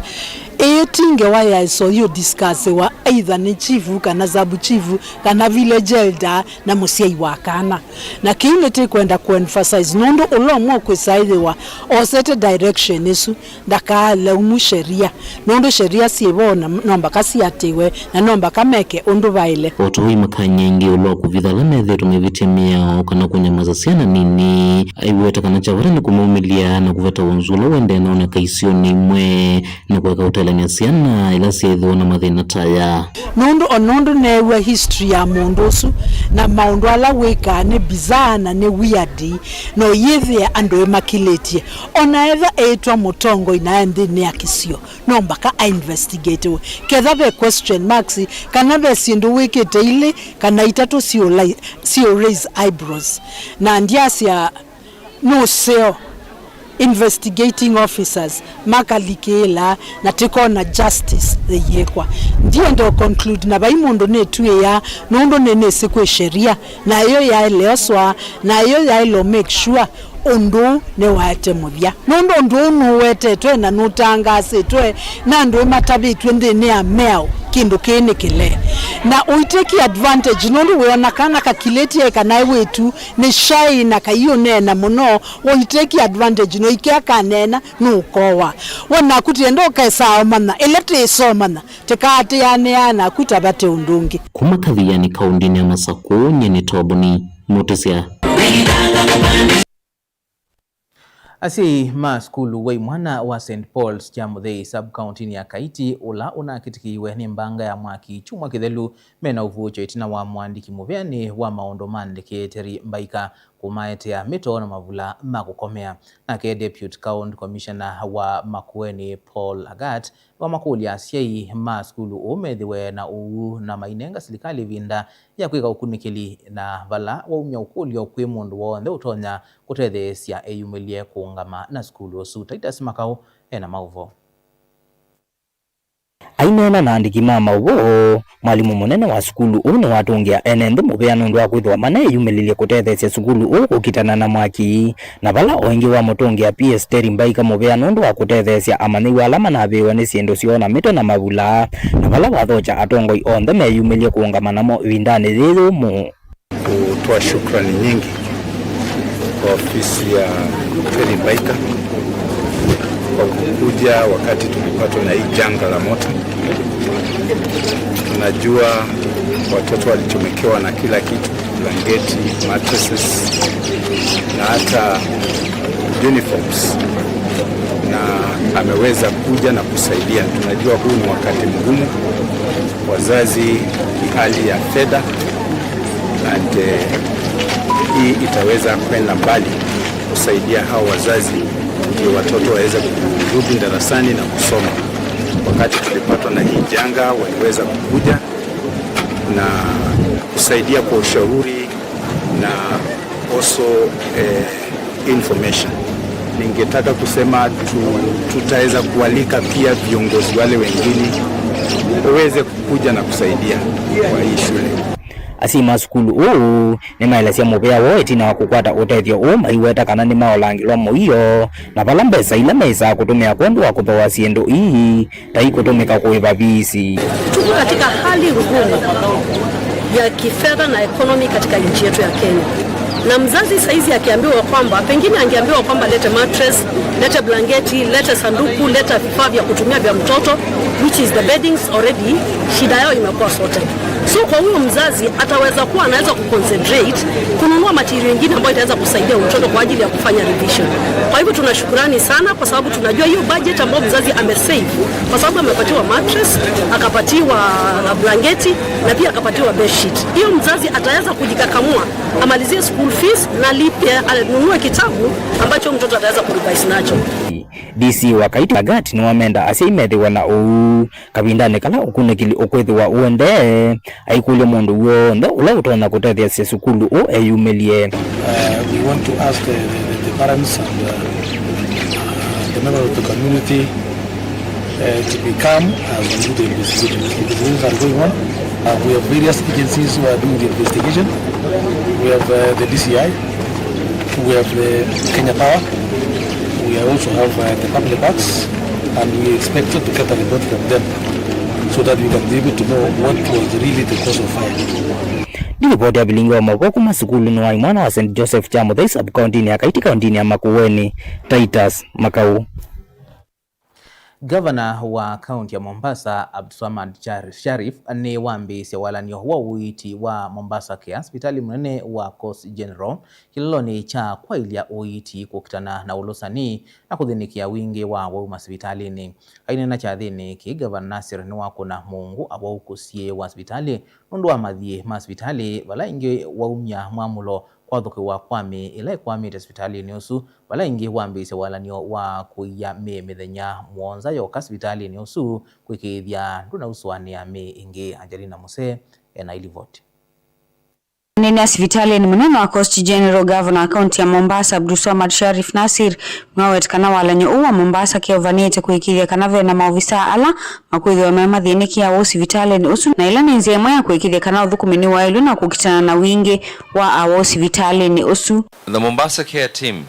Ĩĩ ti ngewa ya ĩsoyũ discussiwa either nĩ chief kana sub chief kana village elder na mũsyai wa kana. Na kĩu nĩtĩkwenda kũ emphasize, nũndũ ũla ũmwe ũkwĩsa ĩthĩwa osete direction ĩsu, ndakaalaumu sheria, nũndũ sheria syĩvo na no mbaka siatĩwe, na no mbaka meke ũndũ vaĩle. O ta ũu makany'a aingĩ ĩũlũ wa kũvitha ala methĩĩtwe maivĩtya mĩao kana kũnyamasa syana nini, aiweta kana kya vata nĩ kũmaumĩlya na kũveta wonzu ũla ũendee na oneka isionĩ imwe. Na kũeka ũtelany'a syana ila syeethĩwa na mathĩna ta aya. Nũndũ o nũndũ neew'a history ya mũndũ ũsu na maũndũ ala wĩkaa nĩ bizarre na nĩ weird, no yĩthĩa andũ ĩmakilĩtye. O na etha eĩtwa mũtongoi na e nthĩnĩ ya kĩsio, no mbaka a investigate we. Ketha ve question marks kana ve syĩndũ wĩkĩte ilĩ kana itatũ siũ-, siũ raise eyebrows. Na ndyasya nũseo investigating officers makalikĩĩla na tĩkona justice yĩĩkwa. Ndienda ũ conclude na vai mũndũ nĩtw'ĩĩa, nũndũ nĩnĩsĩ kwĩ sheria, na ĩyo yaĩle oswa, na ĩyo yaĩle make sure ũndũ ũũ nĩwaete mũthya. Nũndũ ũndũ ũũ nũwetetwe na nũtangaasĩtwe na andũ ĩmatavĩtw'e nthĩnĩ ya mĩao kĩndũ kĩĩ nĩ kĩlee. Na ũiteki advantage, nũndũ wĩona kana kakilĩtye kana e wĩtu nĩ shy na kaiũneena mũno, ũiteki advantage, no ikea kaneena nũkowa. We naku tienda ũkesaa ũmanya, ĩla tĩĩsomanya, tĩkaatĩanĩaa naku ta vate ũndũ ũngĩ. Kuma Kathiani kaũndĩnĩ ya Masakũ, nyie nĩ Toboni Mũtĩsya. Asyai ma sukulu wa imwana wa Saint Paul's kya Mũthei sub-county-nĩ ya Kaiti, ũla ũnakĩtĩkĩiwe nĩ mbanga ya mwaki kyumwa kĩthelu, mena ũvuũkyo ĩtina wa mũandĩki mũvĩanĩ wa maũndũ ma ndeke Terry Mbaika kũmaetea mĩtoo na mavula ma kũkomea. Nake Deputy County Commissioner wa Makueni, Paul Lagat, nĩwamakũlya asyai ma sukulu ũũ methĩwe na ũwau na mainenga silikalĩ ĩvinda ya kwĩka ũkunĩkĩli, na vala waumya ũkũlyo kwĩ mũndũ w'onthe ũtonya kũtetheesya eyumĩlye kũũngama na sukulu ũsu. Titus Makau ena maũvoo. Aineena na andĩki ma maũvoo, mwalimũ mũnene wa sukulu ũũ nĩwatũngĩa ene nthĩ mũvea nũndũ wa kwĩthĩwa maneyumĩlĩlye kũtetheesya sukulu ũũ kũkitana na mwaki, na vala o ĩngĩ wamũtũngĩa P S Terry Mbaika mũvea nũndũ wa kũtetheesya amanyĩw'a ala manavĩĩwe nĩ syĩndũ syoo na mĩtwe na mavula, na vala wathokya atongoi onthe meyumĩlye kũũngama namo ĩvindanĩ yĩĩ yũmũ. Kutoa shukrani nyingi kwa ofisi ya Terry Mbaika kwa kukuja wakati tulipatwa na hii janga la moto. Tunajua watoto walichomekewa na kila kitu, blanketi, mattresses na hata uniforms, na ameweza kuja na kusaidia. Tunajua huu ni wakati mgumu, wazazi, hali ya fedha, and, eh, hii itaweza kwenda mbali kusaidia hao wazazi, ndio watoto waweze kurudi darasani na kusoma. Wakati tulipatwa na hii janga, waliweza kukuja na kusaidia kwa ushauri na also, eh, information. Ningetaka kusema tu, tutaweza kualika pia viongozi wale wengine waweze kuja na kusaidia kwa hii shule. Asyai ma sukulu ũũ nĩmaelesya mũvea woo ĩtina wa kũkwata ũtethyo ũũ, maiweta kana nĩmaolangĩlwa mũio na vala mbesa ila meĩsaa kũtũmĩa kwondũ wa kũthooa syĩndũ ii ta ikũtũmĩka kũĩva viisi. Tuko katika hali ngumu ya kifedha na economy katika nchi yetu ya Kenya. Na mzazi saizi akiambiwa kwamba, pengine angeambiwa kwamba lete mattress, lete blanketi, lete sanduku, leta vifaa vya kutumia vya mtoto, which is the beddings already, shida yao imekuwa sorted. So kwa huyo mzazi ataweza kuwa anaweza kuconcentrate kununua material ingine ambayo itaweza kusaidia mtoto kwa ajili ya kufanya revision. Kwa hivyo tunashukurani sana kwa sababu tunajua hiyo budget ambayo mzazi amesave kwa sababu amepatiwa mattress, akapatiwa blanketi na pia akapatiwa bedsheet. Hiyo mzazi ataweza kujikakamua, amalizie school fees na alipe, anunue kitabu ambacho mtoto ataweza kurevise nacho. D C wa Kaiti Lagat nĩwamenda asyai methĩwe na ũu kavindanĩ kala ũkunĩkĩli ũkwĩthĩwa ũendee, aikũlya mũndũ w'onthe ũla ũtonya kũtetheesya sukulu ũũ eyumĩlye. Uh, we want to ask the, the, the parents and, uh, uh, the members of the community, uh, to be calm as we do the investigations. Investigations are going on. Uh, we have various agencies who are doing the investigation. We have, uh, the D C I, we have the Kenya Power, we also have, uh, the public works, and we expect to get a report from them so that we can be able to know what was really the cause of fire. Nĩ ripoti ya vilingi wa maũvoo kuma sukulunĩ wa imwana wa Saint Joseph kya Mũthei sub-kauntinĩ ya Kaiti, kauntinĩ ya Makueni, Titus Makau. Ngavana wa kaunti ya Mombasa, Abdulswamad Shar-, Sharif, nĩwambĩĩsye walany'o wa ũiiti wa Mombasa Care, sivitalĩ mũnene wa Coast General, kĩlolonĩ kya kwaĩlya ũiiti kũkitana na ũlũsani na kũthĩnĩkĩa wingĩ wa awau masivitalĩnĩ. Aineena kyathĩnĩ kĩĩ, Ngavana Nasir nĩwakũna mũungu awau kũsiĩĩwa sivitalĩ nũndũ wa mathiĩ ma sivitalĩ, vala ĩngĩ waumya mwamũlo kwathũkĩwa kwa mĩĩ ĩla ĩkwamĩte sivitalĩnĩ ũsu, vala ĩngĩ wambĩĩsye walany'o wa kũia mĩĩ mĩthenya mũonza yoka sivitalĩnĩ ũsu kwĩkĩĩthya ndũnausũanĩa mĩĩ ĩngĩ. Angelina Musee ena ilivoti. Aneenea sivitalĩnĩ mũnene wa Coast General, Governor wa kaunti ya Mombasa, Abdulswamad Sharif Nasir, nĩwaweta kana walany'o ũũ wa Mombasa Care ũvanĩte kũĩkĩĩthya kana ve na maovisaa ala makwĩthĩwa me mathĩnĩkĩa awau sivitalĩnĩ ũsu, na ĩla nĩ nzĩa ĩmwe ya kũĩkĩĩthya kana ũthũkũmi nĩwaĩlw'e na kũkitana na wingĩ wa awau sivitalĩnĩ ũsu. The Mombasa Care team,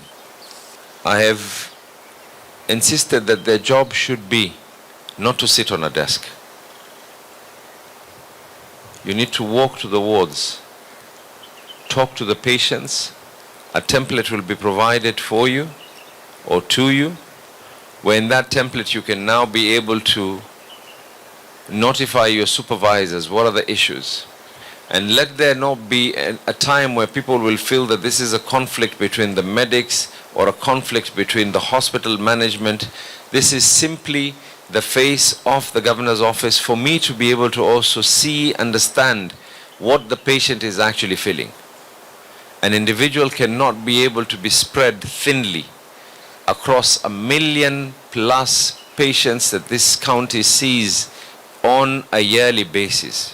I have insisted that their job should be not to sit on a desk. You need to walk to the wards, talk to the patients. A template will be provided for you or to you, where in that template you can now be able to notify your supervisors what are the issues. And let there not be a, a time where people will feel that this is a conflict between the medics or a conflict between the hospital management. This is simply the face of the governor's office for me to be able to also see, understand what the patient is actually feeling. An individual cannot be able to be spread thinly across a million plus patients that this county sees on a yearly basis.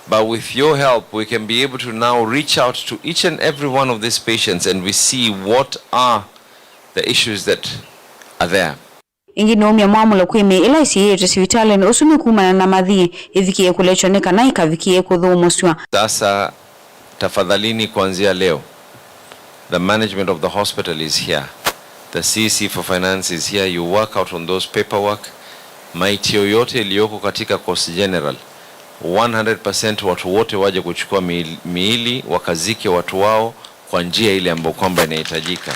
But with your help, we can be able to now reach out to each and every one of these patients and we see what are the issues that are there. Ĩngĩ nũũmya mwamũlo kwĩ mĩĩ ĩla ĩsiĩĩtwe sivitalĩnĩ ũsu nĩ kumana na mathi ĩvikĩe kũlekywa nĩ kana ĩkavikĩe kũthũmũsw'a. Sasa tafadhalini, kuanzia leo, the management of the hospital is here. The C C for finance is here. You work out on those paperwork. Maiti yoyote iliyoko katika Coast General, one hundred percent watu wote waje kuchukua miili, miili wakazike watu wao kwa njia ile ambayo kwamba inahitajika.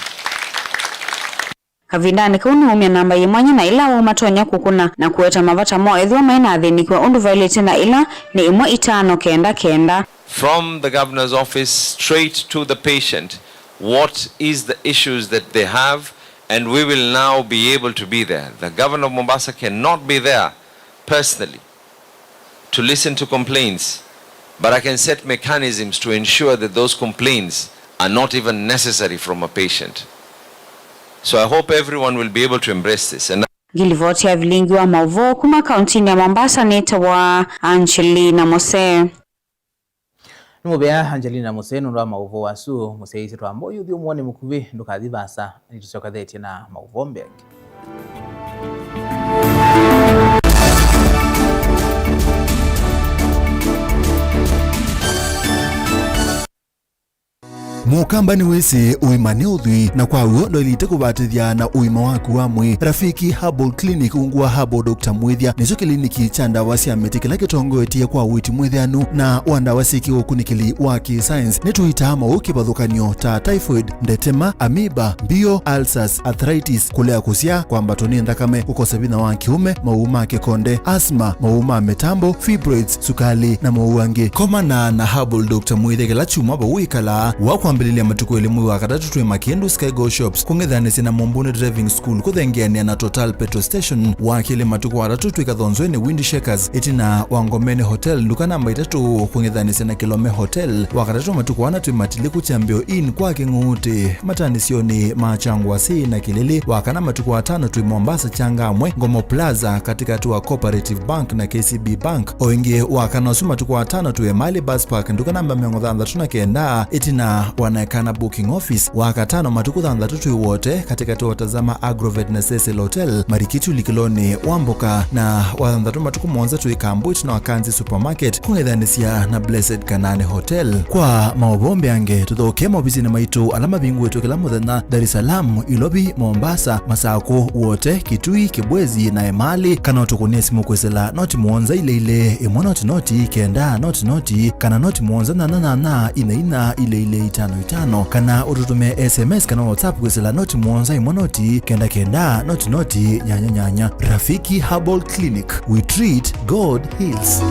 Kavindanĩ kau nũũmya namba yĩ mwanya na ĩla woo matonya kũkũna na kũweta mavata moo ethĩwa mainathĩnĩkĩwa ũndũ vaĩlĩte na ĩla nĩ ĩmwe itano kenda kenda. From the governor's office straight to the patient, what is the issues that they have, and we will now be able to be there. The governor of Mombasa cannot be there personally to listen to complaints, but I can set mechanisms to ensure that those complaints are not even necessary from a patient. So I hope everyone will be able to embrace this. And Ngilivoti ya vilingi wa maũvoo kuma kauntinĩ ya Mombasa nĩtawa Angelina Mose. Nĩ mũvea Angelina Mose nũndũ wa maũvoo asu. Mũsyaĩĩsya twamba ũyũ ũthyũmũonĩ mũkuvĩ, ndũkathi vaasa, nĩtũsyokethetye na maũvoo mbee angĩ. Mũkamba nĩwĩsĩ ũima nĩ ũthwii, na kwa w'o ndwaĩlĩte kũvatĩthya na ũima waku wa mwĩĩ. Rafiki Herbal Clinic, ungu wa Herbal Doctor Mwĩthya, nĩkyo kĩliniki kya ndawa sya mĩtĩ kĩla kĩtongoetye kwa ũiiti mwĩthĩanu na wa ndawa syĩ kĩũkunĩkĩli wa kĩ-science. Nĩtũitaa maũũ kĩvathũkany'o ta typhoid, ndetema, amoeba, mbio, ulcers, arthritis, kũlea kũsyaa, kwambatwa nĩ nthakame, kũkosa vinya wa kĩũme, maũũ ma kĩkonde, asthma, maũũ ma mĩtambo, fibroids, sukalĩ, na maũũ angĩ. Komana na Herbal Doctor Mwĩthya kĩla kyumwa vau wĩkalaa. Wa kwambĩlĩlya matukũ elĩ mwei wa katatũ twĩ Makĩndũ Skygo Shops, kũng'ethanĩsya na Mombuni Driving School, kũthengeanĩa na Total Petrol Station. Wa kelĩ matukũ atatũ twĩ Kathonzweni Wind Shakers, ĩtina wa Ngomeni Hotel, nduka namba itatũ, kũng'ethanĩsya na Kilome Hotel. Wa katatũ matukũ ana twĩ Matiliku Kyambĩo Inn kwa Kĩng'uutĩ, matanĩsyonĩ ma Kyangwasi na Kĩlĩlĩ. Wa kana matukũ atano twĩ Mombasa Changamwe, Ngomo Plaza, katĩkatĩ wa Cooperative Bank na K C B Bank. O ĩngĩ, wa kana ũsu matukũ atano twĩ Emali Bus Park, nduka namba mĩongo thanthatũ na kenda, ĩtina wa Naekana Booking Office. Wa katano matukũ thanthatũ twĩ Wote, katĩkatĩ wa Tazama Agrovet na Cecil Hotel, Marikiti ũlikĩlonĩ wa mboka, na wa thanthatũ matukũ mũonza twĩ Kambu ĩtina wa Kanzi Supermarket, kũng'ethanĩsya na Blessed Kanani Hotel. Kwa maũvoo mbeange, tũthokee maovisinĩ maitũ ala mavingũĩtwe kĩla mũthenya, Dar es Salaam, Ilovi, Mombasa, Masakũ, Wote, Kitui, Kibwezi, na Emali, kana ũtũkũnĩe simũ kwĩsĩla noti mũonza ilĩ ilĩ, ĩmwe noti noti, kenda noti noti, kana noti mũonza nyanya nyanya, ina ina, ilĩ ilĩ, itano itano, kana ũtũtũmĩe S M S kana WhatsApp kwĩsĩla noti mũonza ĩmwe noti, kenda kenda, noti noti, nyanya nyanya. Rafiki Herbal Clinic, we treat, God heals.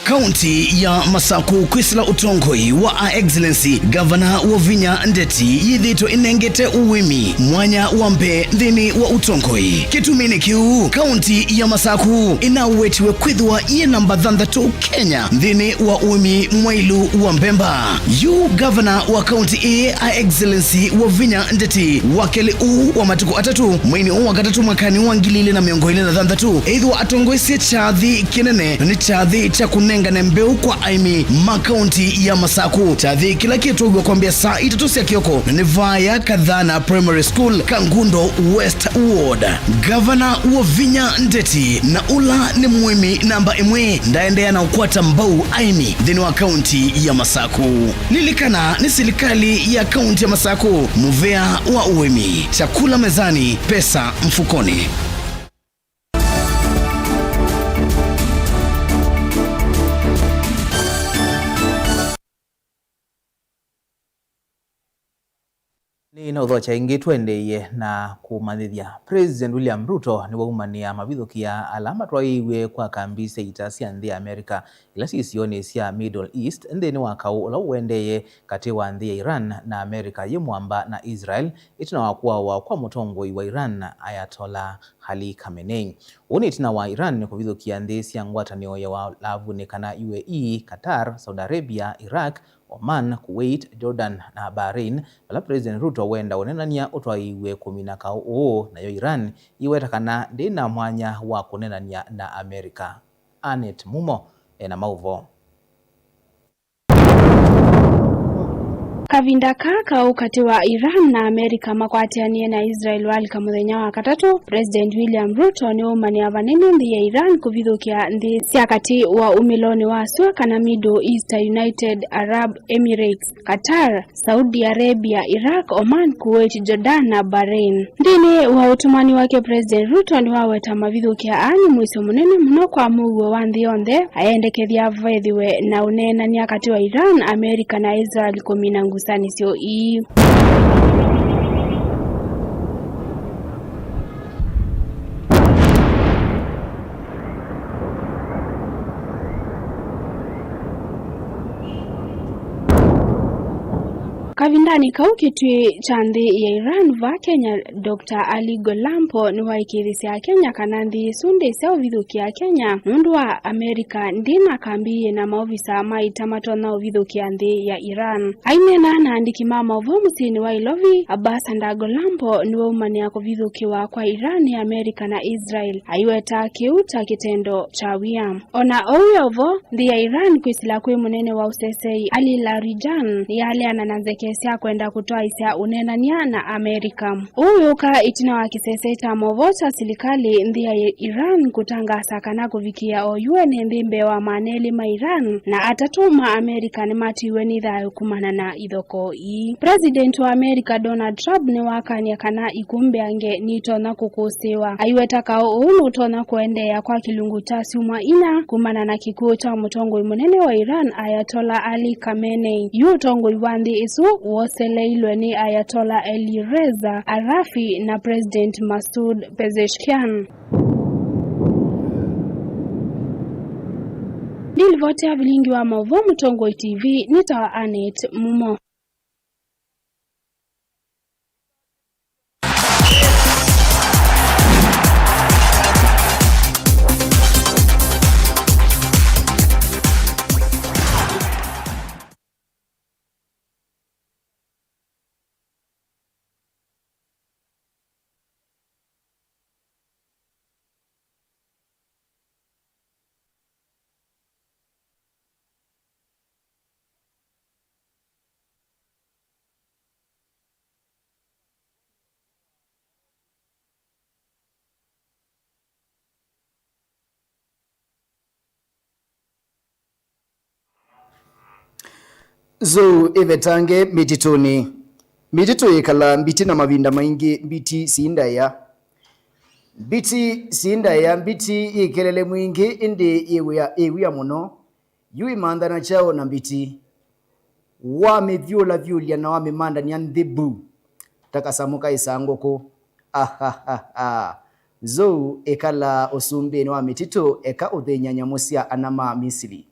Kaunti ya Masakũ kwĩsĩla ũtongoi wa Her Excellency Gavana Wavinya Ndeti yĩthĩĩtwe ĩnengete ũĩmi mwanya wa mbee nthĩnĩ wa ũtongoi. Kĩtuminĩ kĩu, kaunti ya Masakũ ĩnawetiwe kwĩthĩwa yĩ namba thanthatũ Kenya nthĩnĩ wa ũĩmi mwailu wa mbemba. Yu gavana wa kaunti ĩĩ, Her Excellency Wavinya Ndeti, wa kelĩ ũũ wa matukũ atatũ mweinĩ ũũ wa katatũ mwakanĩ wa ngili ilĩ na mĩongo ĩlĩ na thanthatũ, ethĩwa atongoesye kyathi kĩnene, na nĩ kyathi kya kũnengane mbeũ kwa aĩmi ma kaunti ya Masakũ. Kyathi kĩla kĩtwauiwe kwambĩa saa itatũ sya kĩoko, na nĩ vaya Kathana Primary School, Kangundo West Ward. Gavana Wavinya Ndeti, na ũla nĩ mũĩmi namba ĩmwe, ndaendeea na ũkwata mbau aĩmi nthĩnĩ wa kaunti ya Masakũ. Lilikana, nĩ silikalĩ ya kaunti ya Masakũ, mũvea wa ũĩmi. Chakula mezani, pesa mfukoni. Nĩ na ũthokya ĩngĩ tũendeeie na kũmanyĩthya. President William Ruto nĩwaumanĩa mavithũkĩa ala matwaĩĩw'e kwa kambi sya ita sya nthĩ ya America ila syĩ isionĩ sya Middle East nthĩnĩ wa kaũ ũla ũendeeye katĩ wa nthĩ ya Iran na America yĩ mwamba na Israel, ĩtina wa kũawa kwa mũtongoi wa Iran Ayatollah Ali Khamenei. Ũu nĩ ĩtina wa Iran kũvithũkĩa nthĩ sya ngwatanĩo ya Ũalavunĩ kana U A E, Qatar, Saudi Arabia, Iraq, Oman, Kuwait, Jordan na Bahrain, vala President Ruto wenda ũneenany'a ũtwaĩĩw'e kũmina kaũ ũũ, nayo Iran ĩiweta kana ndĩna mwanya wa kũneenany'a na America. Annet Mumo ena maũvoo. Kavinda kaa kaũ katĩ wa Iran na Amerika makwatĩanĩe na Israel walika mũthenya wa katatũ, President William Ruto nĩwaumanĩa vanene nthĩ ya Iran kũvithũkĩa nthĩ sya katĩ wa umĩlonĩ wa sua kana Middle East ta United Arab Emirates, Qatar, Saudi Arabia, Iraq, Oman, Kuwait, Jordan na Bahrain. Nthĩnĩ wa ũtũmani wake, President Ruto nĩwaweta mavithũkĩa aa nĩ mũisyo mũnene mũno kwa mũuo wa nthĩ yonthe, ayendekethya vethĩwe na ũneenany'a katĩ wa Iran, Amerika na Israel kũmina ngusanĩsyo ii. Kavindanĩ kau kĩtuĩ kya nthĩ ya Iran vaa Kenya, Doctor Ali Golampo nĩwaĩkĩĩthĩsya Akenya kana nthĩ ĩsu ndĩsyaũvithũkĩa Kenya nũndũ wa Amerika ndĩ na kambi yĩ na maovisa ma ita matonya ũvithũkĩa nthĩ ya Iran. Aineena na andĩki ma maũvoo mũsyĩnĩ wa Ilovi, Ambassador Golampo nĩwaumanĩa kũvithũkĩwa kwa Iran nĩ Amerika na Israel, aiweta kĩu ta kĩtendo kya wia. O na ũu wĩ o vo, nthĩ ya Iran kwĩsĩla kwĩ mũnene wa ũsesei Ali Larijani nĩyaleana na nzeke sya kwenda kũtwaĩsya ũneenany'a na Amerika. Ũu wĩũka ĩtina wa kĩsese kya maũvoo kya silikalĩ nthĩ ya Iran kũtangaasa kana kũvikĩĩa o yu ene nthĩ mbee wa maana elĩ ma Iran na atatũ ma Amerika nĩmatiiwe nĩ thayũ kumana na ithokoo ii. President wa Amerika Donald Trump nĩwakany'a kana ikw'ũ mbeange nitonya kũkũsĩĩwa. Aiweta kaũ ũu nũtonya kũendeea kwa kĩlungu kya syumwa inya kumana na kĩkw'ũ kya mũtongoi mũnene wa Iran Ayatollah Ali Khamenei. Yu ũtongoi wa nthĩ ĩsu woseleilwe nĩ Ayatollah Ali Reza Arafi na President Masoud Pezeshkian. Ndilivoti ya vilingi wa maũvoo Mũtongoi T V nĩtawa Annet Mumo. Nzou ĩvetange mĩtitũnĩ. Mĩtitũ yĩkalaa mbiti na mavinda maingĩ mbiti siindaĩa. Mbiti siindaĩa, mbiti yĩ kelele mwingĩ, ĩndĩ yĩ wia, yĩ wia mũno. Yu ĩmanthanasya o na mbiti. Wamĩvyũlavyũlya na wamĩmandanĩa nthĩ mbu, ta kasamũ kaĩsaa ngũkũ. Ahahaha. Nzou ĩkalaa ũsumbĩnĩ wa mĩtitũ, eka ũthĩny'a nyamũ sya ana ma Misili.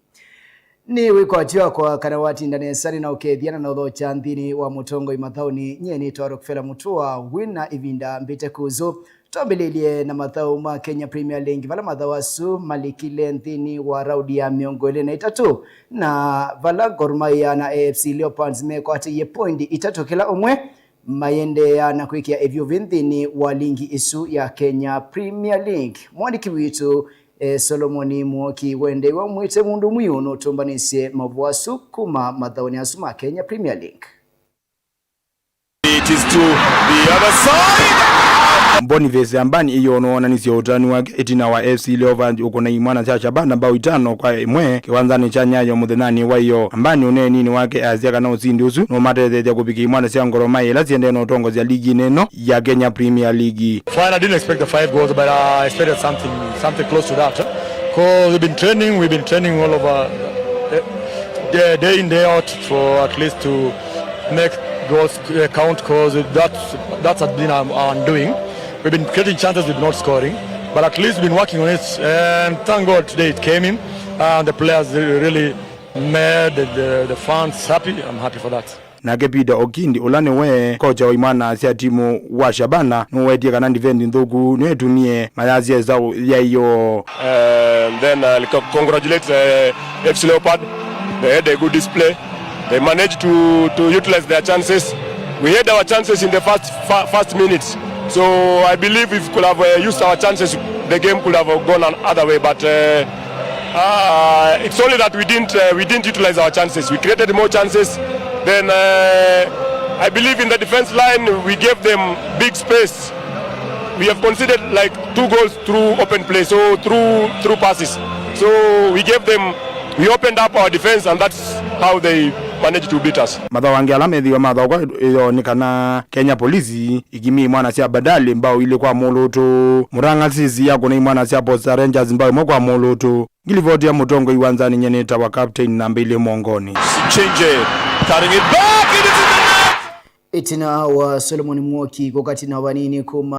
Nĩ wĩkwatyo wakwa kana watinda nesa nĩ na ũkethya na na ũthokya nthĩnĩ wa Mũtongoi Mathaũnĩ. Nyie nĩtwa Rockefeller Mũtũa, wĩ na ĩvinda mbĩte kũzũ. Twambĩlĩlye na mathaũ ma Kenya Premier League, vala mathaũ asu malikile nthĩnĩ wa raundi ya mĩongo ĩlĩ na ĩtatũ, na vala Gor Mahia na A F C Leopards mekwatĩie poindi itatũ kĩla ũmwe, mayendeea na kwĩkĩa ĩvyũvĩ nthĩnĩ wa ligi ĩsu ya Kenya Premier League. Mwandĩki witũ, eh, Solomoni Muoki wendeew'a mwĩte mũndũ mwiũ nũtũmbanĩsye maũvoo asu kuma mathaũnĩ asu ma Kenya Premier League. It is to the other side. Boniface Ambani ĩyoo nĩwoonanisye ũtanu wake ĩtina wa A F C Leopards ũkũna imwana sya Shabana mbao itano kwa ĩmwe kĩwanzanĩ kya Nyayo mũthenyanĩ wa ĩyoo. Ambani ũneeninĩ wake asya kana ũsindi ũsu nũmatetheethya kũvikĩa imwana sya Gor Mahia ila syendee na ũtongosya liginĩ ĩno ya Kenya Premier League. Fine, I didn't expect the five goals, but I expected something, something close to that. Because we've been training, we've been training all over, eh, day, day in, day out for at least to make goals, uh, count, because that's, that has been our, our undoing. We've been creating chances, we've not scoring, but at least we've been working on it, and thank God today it came in, and the players really made the, the fans happy. I'm happy for that. Nake Peter Okindi, ũla nĩwe kocha wa imwana sya timu wa Shabana, nĩwetie kana ndiventi nthũku nĩyo ĩtumie mayasya ĩsaũ yaio. And then, uh, like, congratulate, uh, F C Leopard. They had a good display. They managed to, to utilize their chances. We had our chances in the first, fir- first minutes. So I believe if we could have, uh, used our chances, the game could have gone another way. But, uh, uh, it's only that we didn't, uh, we didn't utilize our chances. We created more chances. Then, uh, I believe in the defense line, we gave them big space. We have conceded, like, two goals through open play, so through, through passes. So we gave them, we opened up our defense, and that's how they managed to beat us. Mathaũ angĩ ala methĩiwe mathaũkwa ĩyo nĩ kana Kenya Police ikimie imwana sya Bandari mbaũ ilĩ kwa mũlũtũ. Murang'a City yakũna imwana sya Posta Rangers mbaũ ĩmwe kwa mũlũtũ. Ngilivoti ya mũtongoi wanzani nyenĩtawa captain namba ilĩ Mongoni. Chinje, cutting it back, it is in the net! Ĩtina wa Solomon Mwoki kũkatina vanini kuma